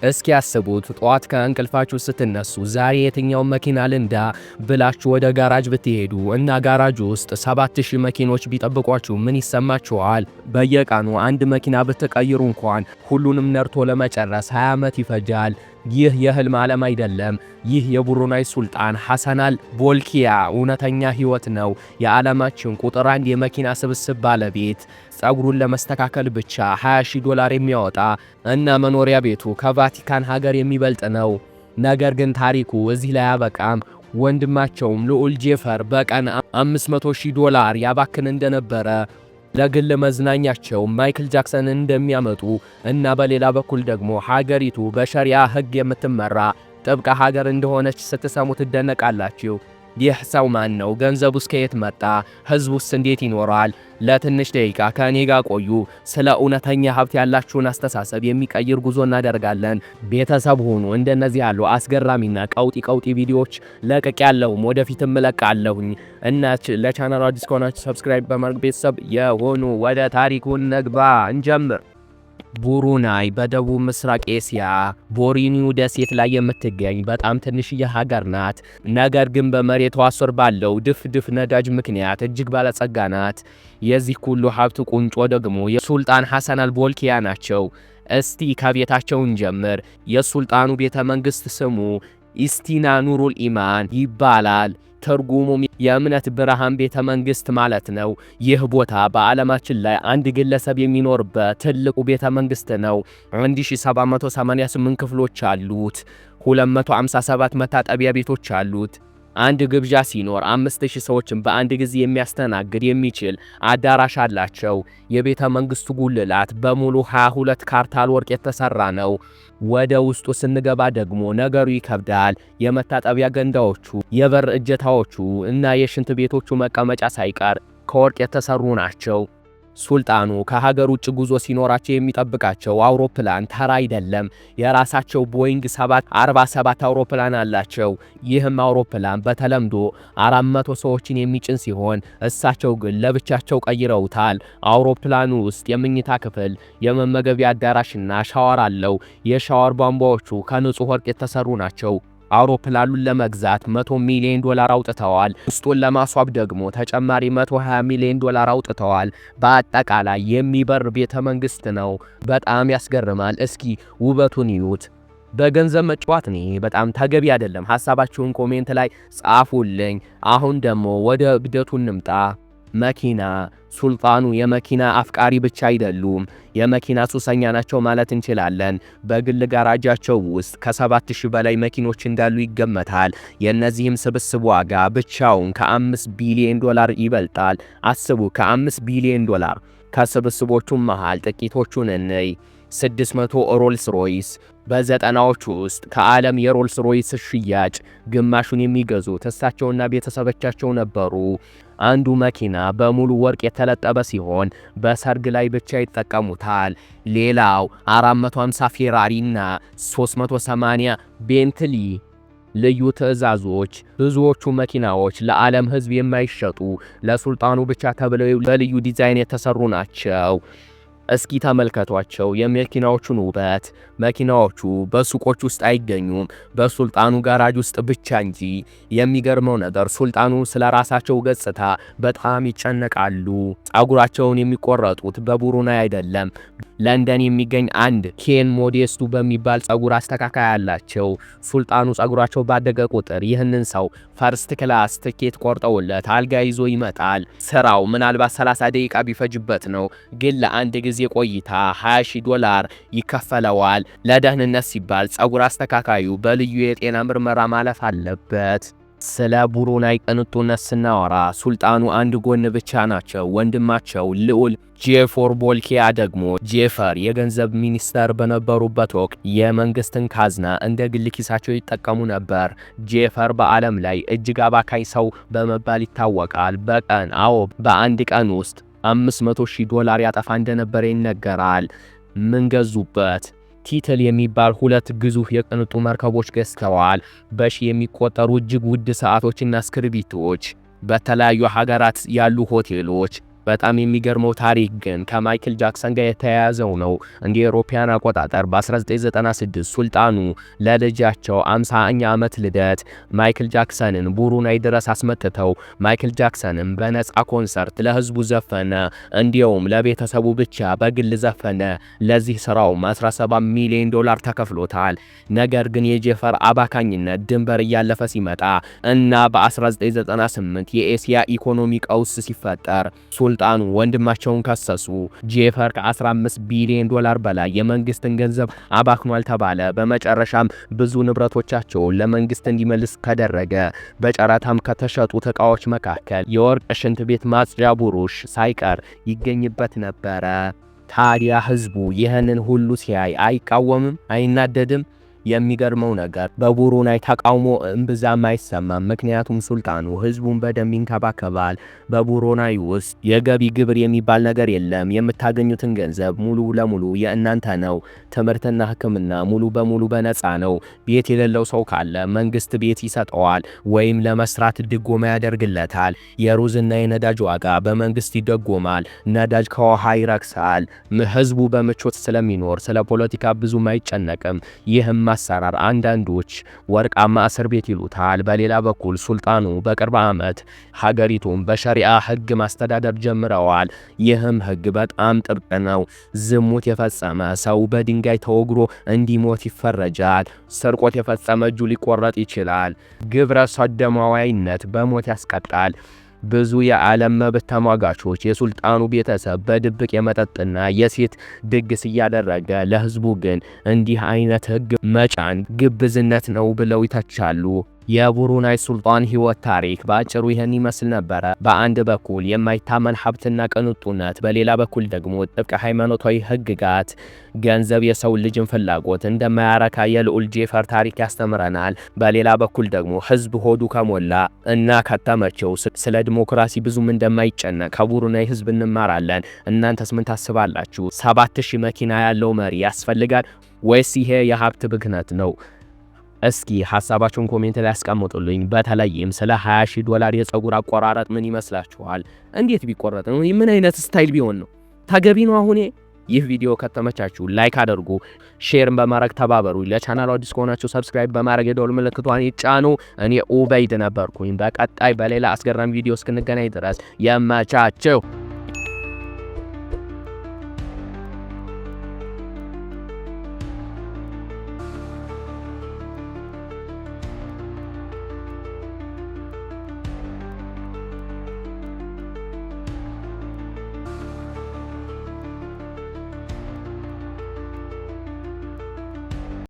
እስኪ ያስቡት፣ ጠዋት ከእንቅልፋችሁ ስትነሱ ዛሬ የትኛውን መኪና ልንዳ ብላችሁ ወደ ጋራጅ ብትሄዱ እና ጋራጅ ውስጥ 7000 መኪኖች ቢጠብቋችሁ ምን ይሰማችኋል? በየቀኑ አንድ መኪና ብትቀይሩ እንኳን ሁሉንም ነድቶ ለመጨረስ 20 ዓመት ይፈጃል። ይህ የህልም ዓለም አይደለም። ይህ የብሩናይ ሱልጣን ሐሰናል ቦልኪያ እውነተኛ ህይወት ነው። የዓለማችን ቁጥር አንድ የመኪና ስብስብ ባለቤት፣ ጸጉሩን ለመስተካከል ብቻ 20,000 ዶላር የሚያወጣ እና መኖሪያ ቤቱ ከቫቲካን ሀገር የሚበልጥ ነው። ነገር ግን ታሪኩ እዚህ ላይ አያበቃም። ወንድማቸውም ልዑል ጄፈር በቀን 500,000 ዶላር ያባክን እንደነበረ፣ ለግል መዝናኛቸው ማይክል ጃክሰን እንደሚያመጡ እና በሌላ በኩል ደግሞ ሀገሪቱ በሸሪያ ሕግ የምትመራ ጥብቅ ሀገር እንደሆነች ስትሰሙ ትደነቃላችሁ። ይህ ሰው ማን ነው? ገንዘቡስ ከየት መጣ? ህዝቡስ እንዴት ይኖራል? ለትንሽ ደቂቃ ከእኔ ጋር ቆዩ። ስለ እውነተኛ ሀብት ያላችሁን አስተሳሰብ የሚቀይር ጉዞ እናደርጋለን። ቤተሰብ ሁኑ። እንደነዚህ ያሉ አስገራሚና ቀውጢ ቀውጢ ቪዲዮዎች ለቅቄያለሁም ወደፊትም እለቃለሁኝ እና ለቻናሉ አዲስ ከሆናችሁ subscribe በማድረግ ቤተሰብ ይሁኑ። ወደ ታሪኩ እንግባ፣ እንጀምር። ቡሩናይ በደቡብ ምስራቅ ኤስያ ቦርኒዮ ደሴት ላይ የምትገኝ በጣም ትንሽዬ ሀገር ናት። ነገር ግን በመሬቷ ስር ባለው ድፍድፍ ነዳጅ ምክንያት እጅግ ባለጸጋ ናት። የዚህ ሁሉ ሀብት ቁንጮ ደግሞ የሱልጣን ሐሰን አልቦልኪያ ናቸው። እስቲ ከቤታቸው እንጀምር። የሱልጣኑ ቤተ መንግስት ስሙ ኢስቲና ኑሩል ኢማን ይባላል። ትርጉሙም የእምነት ብርሃን ቤተ መንግስት ማለት ነው። ይህ ቦታ በዓለማችን ላይ አንድ ግለሰብ የሚኖርበት ትልቁ ቤተ መንግስት ነው። 1788 ክፍሎች አሉት። 257 መታጠቢያ ቤቶች አሉት። አንድ ግብዣ ሲኖር 5000 ሰዎችን በአንድ ጊዜ የሚያስተናግድ የሚችል አዳራሽ አላቸው። የቤተ መንግስቱ ጉልላት በሙሉ 22 ካርታል ወርቅ የተሰራ ነው። ወደ ውስጡ ስንገባ ደግሞ ነገሩ ይከብዳል። የመታጠቢያ ገንዳዎቹ፣ የበር እጀታዎቹ እና የሽንት ቤቶቹ መቀመጫ ሳይቀር ከወርቅ የተሰሩ ናቸው። ሱልጣኑ ከሀገር ውጭ ጉዞ ሲኖራቸው የሚጠብቃቸው አውሮፕላን ተራ አይደለም። የራሳቸው ቦይንግ 747 አውሮፕላን አላቸው። ይህም አውሮፕላን በተለምዶ 400 ሰዎችን የሚጭን ሲሆን እሳቸው ግን ለብቻቸው ቀይረውታል። አውሮፕላኑ ውስጥ የመኝታ ክፍል፣ የመመገቢያ አዳራሽና ሻወር አለው። የሻወር ቧንቧዎቹ ከንጹህ ወርቅ የተሰሩ ናቸው። አውሮፕላኑን ለመግዛት 100 ሚሊዮን ዶላር አውጥተዋል። ውስጡን ለማስዋብ ደግሞ ተጨማሪ 120 ሚሊዮን ዶላር አውጥተዋል። በአጠቃላይ የሚበር ቤተ መንግስት ነው። በጣም ያስገርማል። እስኪ ውበቱን ይዩት። በገንዘብ መጫወት ነው በጣም ተገቢ አይደለም። ሐሳባችሁን comment ላይ ጻፉልኝ። አሁን ደግሞ ወደ እብደቱ እንምጣ። መኪና። ሱልጣኑ የመኪና አፍቃሪ ብቻ አይደሉም፣ የመኪና ሱሰኛ ናቸው ማለት እንችላለን። በግል ጋራጃቸው ውስጥ ከ7000 በላይ መኪኖች እንዳሉ ይገመታል። የእነዚህም ስብስብ ዋጋ ብቻውን ከ5 ቢሊዮን ዶላር ይበልጣል። አስቡ፣ ከ5 ቢሊዮን ዶላር። ከስብስቦቹም መሃል ጥቂቶቹን እንይ። 600 ሮልስ ሮይስ። በዘጠናዎቹ ውስጥ ከዓለም የሮልስ ሮይስ ሽያጭ ግማሹን የሚገዙት እሳቸውና ቤተሰቦቻቸው ነበሩ። አንዱ መኪና በሙሉ ወርቅ የተለጠበ ሲሆን በሰርግ ላይ ብቻ ይጠቀሙታል። ሌላው 450 ፌራሪ እና 380 ቤንትሊ ልዩ ትዕዛዞች። ብዙዎቹ መኪናዎች ለዓለም ሕዝብ የማይሸጡ፣ ለሱልጣኑ ብቻ ተብለው በልዩ ዲዛይን የተሰሩ ናቸው። እስኪ ተመልከቷቸው የመኪናዎቹን ውበት። መኪናዎቹ በሱቆች ውስጥ አይገኙም፣ በሱልጣኑ ጋራጅ ውስጥ ብቻ እንጂ። የሚገርመው ነገር ሱልጣኑ ስለ ራሳቸው ገጽታ በጣም ይጨነቃሉ። ጸጉራቸውን የሚቆረጡት በቡሩናይ አይደለም። ለንደን የሚገኝ አንድ ኬን ሞዴስቱ በሚባል ጸጉር አስተካካይ አላቸው። ሱልጣኑ ጸጉራቸው ባደገ ቁጥር ይህንን ሰው first class ትኬት ቆርጠውለት አልጋ ይዞ ይመጣል። ስራው ምናልባት 30 ደቂቃ ቢፈጅበት ነው፣ ግን ለአንድ ጊዜ ቆይታ 20 ሺህ ዶላር ይከፈለዋል። ለደህንነት ሲባል ጸጉር አስተካካዩ በልዩ የጤና ምርመራ ማለፍ አለበት። ስለ ቡሩናይ ቅንጡነት ስናወራ ሱልጣኑ አንድ ጎን ብቻ ናቸው። ወንድማቸው ልዑል ጄፎር ቦልኪያ ደግሞ፣ ጄፈር የገንዘብ ሚኒስተር በነበሩበት ወቅት የመንግስትን ካዝና እንደ ግል ኪሳቸው ይጠቀሙ ነበር። ጄፈር በዓለም ላይ እጅግ አባካኝ ሰው በመባል ይታወቃል። በቀን፣ አዎ፣ በአንድ ቀን ውስጥ 500 ሺህ ዶላር ያጠፋ እንደነበረ ይነገራል። ምን ገዙበት? ቲትል የሚባል ሁለት ግዙፍ የቅንጡ መርከቦች ገዝተዋል። በሺ የሚቆጠሩ እጅግ ውድ ሰዓቶችና እስክርቢቶች፣ በተለያዩ ሀገራት ያሉ ሆቴሎች፣ በጣም የሚገርመው ታሪክ ግን ከማይክል ጃክሰን ጋር የተያያዘው ነው። እንደ አውሮፓውያን አቆጣጠር በ1996 ሱልጣኑ ለልጃቸው 50ኛ ዓመት ልደት ማይክል ጃክሰንን ቡሩናይ ድረስ አስመጥተው ማይክል ጃክሰንን በነፃ ኮንሰርት ለህዝቡ ዘፈነ። እንዲያውም ለቤተሰቡ ብቻ በግል ዘፈነ። ለዚህ ስራውም 17 ሚሊዮን ዶላር ተከፍሎታል። ነገር ግን የጄፈር አባካኝነት ድንበር እያለፈ ሲመጣ እና በ1998 የኤስያ ኢኮኖሚ ቀውስ ሲፈጠር ሱልጣኑ ወንድማቸውን ከሰሱ። ጄፈር ከ15 ቢሊዮን ዶላር በላይ የመንግስትን ገንዘብ አባክኗል ተባለ። በመጨረሻም ብዙ ንብረቶቻቸውን ለመንግስት እንዲመልስ ተደረገ። በጨረታም ከተሸጡት ዕቃዎች መካከል የወርቅ ሽንት ቤት ማጽጃ ቡሩሽ ሳይቀር ይገኝበት ነበረ። ታዲያ ህዝቡ ይህንን ሁሉ ሲያይ አይቃወምም? አይናደድም? የሚገርመው ነገር በቡሩናይ ተቃውሞ እምብዛም አይሰማም። ምክንያቱም ሱልጣኑ ህዝቡን በደንብ ይንከባከባል። በቡሩናይ ውስጥ የገቢ ግብር የሚባል ነገር የለም። የምታገኙትን ገንዘብ ሙሉ ለሙሉ የእናንተ ነው። ትምህርትና ሕክምና ሙሉ በሙሉ በነፃ ነው። ቤት የሌለው ሰው ካለ መንግስት ቤት ይሰጠዋል ወይም ለመስራት ድጎማ ያደርግለታል። የሩዝና የነዳጅ ዋጋ በመንግስት ይደጎማል። ነዳጅ ከውሃ ይረክሳል። ህዝቡ በምቾት ስለሚኖር ስለ ፖለቲካ ብዙም አይጨነቅም። ይህም አሰራር አንዳንዶች ወርቃማ እስር ቤት ይሉታል። በሌላ በኩል ሱልጣኑ በቅርብ ዓመት ሀገሪቱን በሸሪዓ ህግ ማስተዳደር ጀምረዋል። ይህም ህግ በጣም ጥብቅ ነው። ዝሙት የፈጸመ ሰው በድንጋይ ተወግሮ እንዲሞት ይፈረጃል። ስርቆት የፈጸመ እጁ ሊቆረጥ ይችላል። ግብረ ሰዶማዊነት በሞት ያስቀጣል። ብዙ የዓለም መብት ተሟጋቾች የሱልጣኑ ቤተሰብ በድብቅ የመጠጥና የሴት ድግስ እያደረገ ለህዝቡ ግን እንዲህ አይነት ህግ መጫን ግብዝነት ነው ብለው ይተቻሉ። የቡሩናይ ሱልጣን ህይወት ታሪክ በአጭሩ ይህን ይመስል ነበረ። በአንድ በኩል የማይታመን ሀብትና ቅንጡነት፣ በሌላ በኩል ደግሞ ጥብቅ ሃይማኖታዊ ህግጋት። ገንዘብ የሰው ልጅን ፍላጎት እንደማያረካ የልዑል ጄፈር ታሪክ ያስተምረናል። በሌላ በኩል ደግሞ ህዝብ ሆዱ ከሞላ እና ከተመቸው ስለ ዲሞክራሲ ብዙም እንደማይጨነቅ ከቡሩናይ ህዝብ እንማራለን። እናንተስ ምን ታስባላችሁ? 7000 መኪና ያለው መሪ ያስፈልጋል ወይስ ይሄ የሀብት ብክነት ነው? እስኪ ሀሳባችሁን comment ላይ አስቀምጡልኝ። በተለይም ስለ 20 ሺህ ዶላር የፀጉር አቆራረጥ ምን ይመስላችኋል? እንዴት ቢቆረጥ ነው? ምን አይነት style ቢሆን ነው ተገቢ ነው? አሁን ይህ ቪዲዮ ከተመቻችሁ like አድርጉ፣ share ን በማድረግ ተባበሩ። ለቻናሉ አዲስ ከሆናችሁ subscribe በማድረግ የደወል ምልክቷን ይጫኑ። እኔ ኡበይድ ነበርኩኝ። በቀጣይ በሌላ አስገራሚ ቪዲዮ እስክንገናኝ ድረስ ይመቻችሁ።